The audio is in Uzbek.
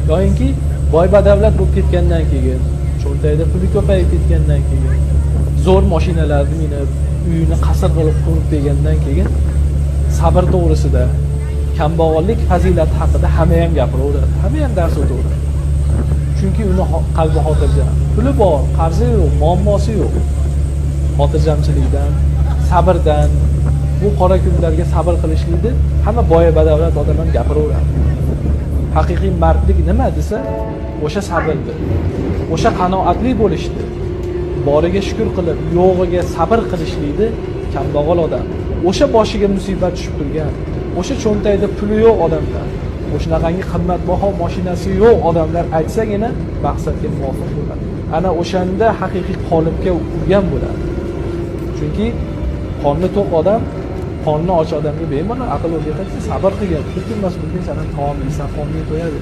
Yoyinki boy badavlat bo'lib ketgandan keyin, cho'ntagida puli ko'payib ketgandan keyin, zo'r mashinalarni minib, uyini qasr qilib qurib bergandan keyin sabr to'g'risida, kambag'allik fazilati haqida hamma ham gapiraveradi, hamma ham dars o'taveradi. Chunki uni qalbi xotirjam. Puli bor, qarzi yo'q, muammosi yo'q. Xotirjamchilikdan, sabrdan, bu qora kunlarga sabr qilishlikni hamma boy badavlat odam ham gapiraveradi. Haqiqiy mardlik nima desa, o'sha sabrdir. O'sha qanoatli bo'lishdir. Boriga shukr qilib, yo'g'iga sabr qilishlikni kambag'al odam, o'sha boshiga musibat tushib turgan, o'sha cho'ntagida puli yo'q odamlar, o'shanaqangi qimmatbaho mashinasi yo'q odamlar aytsagina maqsadga muvofiq bo'ladi. Ana o'shanda haqiqiy qolipga urgan bo'ladi. Chunki qorni to'q odam qorni och odamga bemalol aql o'rgatadi, sabr qilgin, bir kun emas bir kun san ham taom yeysan, qorning to'yadi.